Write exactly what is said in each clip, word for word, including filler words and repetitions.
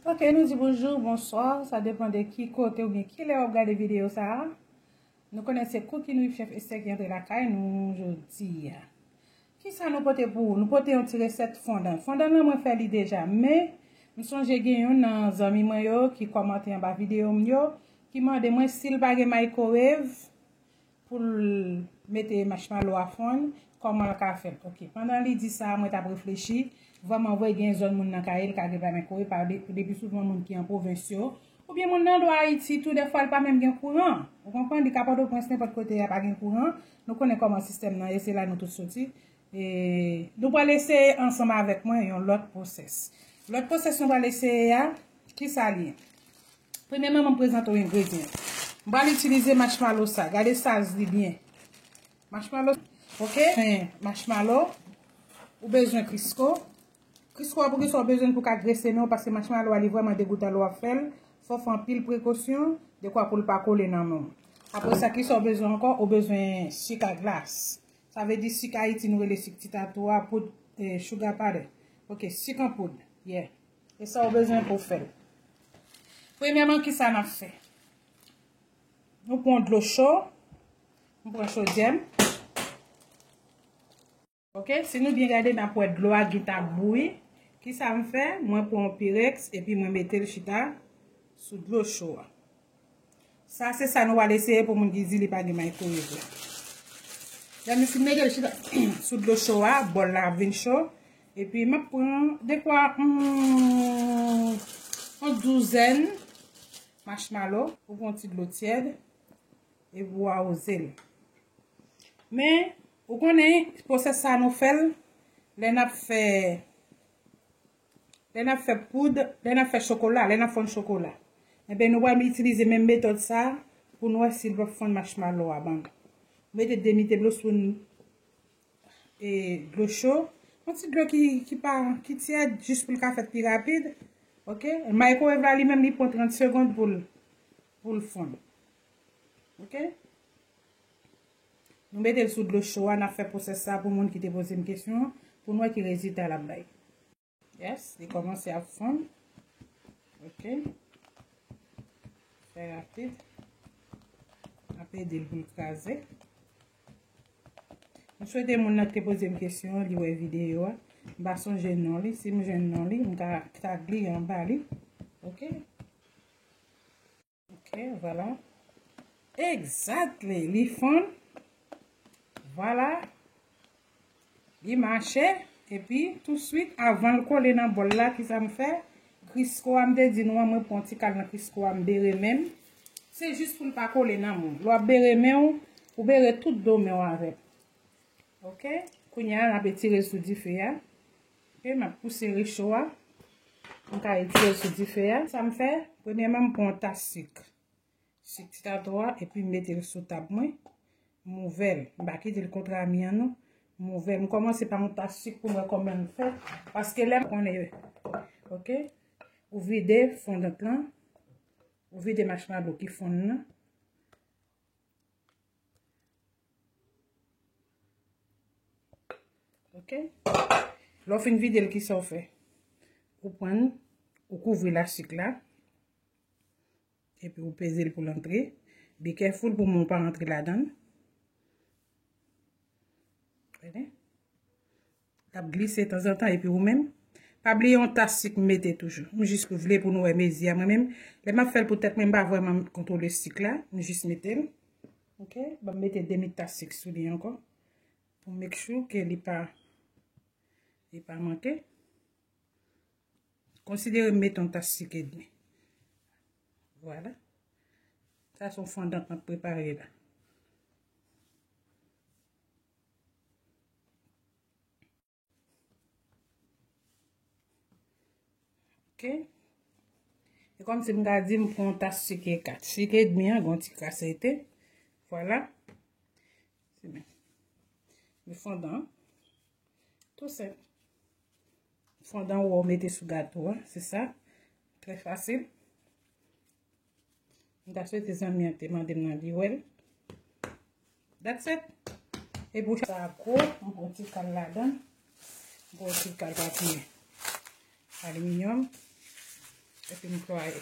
Ok, nou di bonjou, bonswa, sa depann de ki kote oubyen ki lè w ap gade videyo sa a. Nou konnen se Cooking with Chef Esther ki antre lakay nou jodi a. Kisa nou pote pou ou? Nou pote yon ti resèt fondan. Fondan nan mwen fè li deja, men m sonje gen youn nan zanmi mwen yo ki kòmante anba videyo m yo, ki mande mwen si l pa gen microwave pou l mete marshmallow a fonn, kòman l ka fè l. Ok, pandan li di sa, mwen t ap reflechi, vrèman vre gen zòn moun nan kay li ka gen pa microwave, pa de, depi souvan moun ki an pwovens yo, oubyen moun nan dwa Ayiti tou, dèfwa l pa menm gen kouran. Ou konprann, li ka Pòtoprens, nenpòt kote a pa gen kouran. Nou konnen kòman sistèm nan ye, se la nou tout soti. E nou pral eseye ansanm avèk mwen yon lòt pwosès. Lòt pwosès nou pral eseye a, kisa li ye? Premyèman, m ap prezante w engredyan. M pral itilize marshmallow sa. Gade size li byen. Marshmallow, ok? Fen marshmallow. Ou bezwen Crisco. Crisco a pou kisa w bezwen pou ka grese men w, paske marshmallow a li vrèman degoutan lè w ap fè l. Fò w fè anpil prekosyon, dekwa pou l pa kole nan men w. Apre sa, kisa w bezwen ankò? Ou bezwen sik a glas. Sa vle di sik Ayiti nou rele sik titato a, poud, eh, sugar powder. Ok, sik an poud. Yeah. E sa w bezwen pou w fè l. Premyèman, kisa n ap fè? Nou pran dlo cho. M pran chodyè m. Ok, si nou byen gade, n ap wè dlo a gentan ap bouyi. Kisa m fè? Mwen pran yon Pyrex epi mwen mete l chita sou dlo cho a. Sa se sa nou pral eseye pou moun ki di li pa gen microwave la. Lè m fin mete l chita sou dlo cho a, bòl la ap vin cho. Epi m ap pran dekwa, hmm, yon douzèn marshmallow. Ou pran yon ti dlo tyèd epi w awoze l. Men, ou konnen, pwosès sa nou fè l lè n ap fè, lè n ap fè poud, lè n ap fè chokola, lè n ap fonn chokola. Enben, nou pral itilize menm metòd sa pou n wè si l p ap fonn marshmallow a ban nou. Mete demi table spoon e dlo cho. Yon ti dlo ki, ki pa, ki tyèd, jis pou l ka fèt pi rapid. Ok? Microwave la, li menm, li pran trant segonn pou l, pou l fonn. Ok? Nou mete l sou dlo cho a, n ap fè pwosès sa pou moun ki te poze m kesyon an, pou n wè ki rezilta l ap bay. Yes, li kòmanse ap fonn. Ok. Fè rapid. N ap ede l pou l kraze. M swete moun nan ki te poze m kesyon an, li wè videyo a. M pa sonje non li. Si m jwenn non li, m ka tag li anba li. Ok. Ok, vwala. Exactly. Li fonn. Vwala. Li mache. Epi, touswit, avan l kole nan bòl la, kisa m fè? Crisco a, m te di nou an, mwen pran ti kal nan Crisco a, m bere men m. Se jis pou l pa kole nan men w. Lè w ap bere men w, ou bere tout do men w avè l. Ok? Kounye a, n ap etire l sou dife a. Ok, m ap pouse recho a. M ka etire l sou dife a. Sa m fè? Premyèman, m pran yon tas sik. Sik titato a, epi m mete l sou tab mwen. M ouvè l. M pa kite l kontra mi an, non. M ouvè l. M kòmanse pa yon tas sik pou m wè kòman l fè. Paske lè m konnen, ok? Ou vide fondant lan. Ou vide marshmallow ki fonn nan. Ok? Lè w fin vide l, kisa w fè? Ou pran, ou kouvri lastik la. Epi ou peze l pou l antre. Be careful pou men w pa rantre ladan l. Tande? L ap glise tanzantan epi ou menm. Pa bliye yon tas sik m mete toujou. M jis vle pou nou wè mezi a mwen menm. Lè m ap fè l pou tèt mwen, m pa vrèman kontwole sik la. M jis mete l. Ok? Ban m mete demi tas sik sou li ankò. Pou make sure ke li pa, li pa manke. Konsidere m mete yon tas sik edmi. Vwala. Sa se yon fondant m ap prepare la. Ok. E kòmsi m ka di m pran yon tas sik e kat. Sik edmi an, gen yon ti kras rete. Vwala. Se byen. Men fondan an. Tou senp. Fondan ou wè w mete sou gato a, se sa. Trè fasil. M ta swete zanmi an te mande m nan li wè l. That's it. Epi ou sa gwo, m pran ti kal ladan. M pran ti kal papye aliminyòm. Epi netwaye.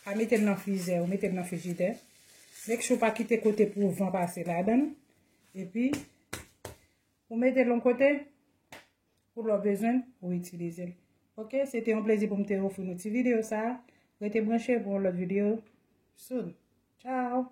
Pa mete l nan frizè, ou mete l nan frijidè. Make sure pa kite kote pou van pase ladan l. Epi, ou mete l yon kote, pou lè w bezwen l, ou itilize l. Ok, se te yon plezi pou m te ofri nou ti videyo sa a. Rete branche pou yon lòt videyo soon. Ciao!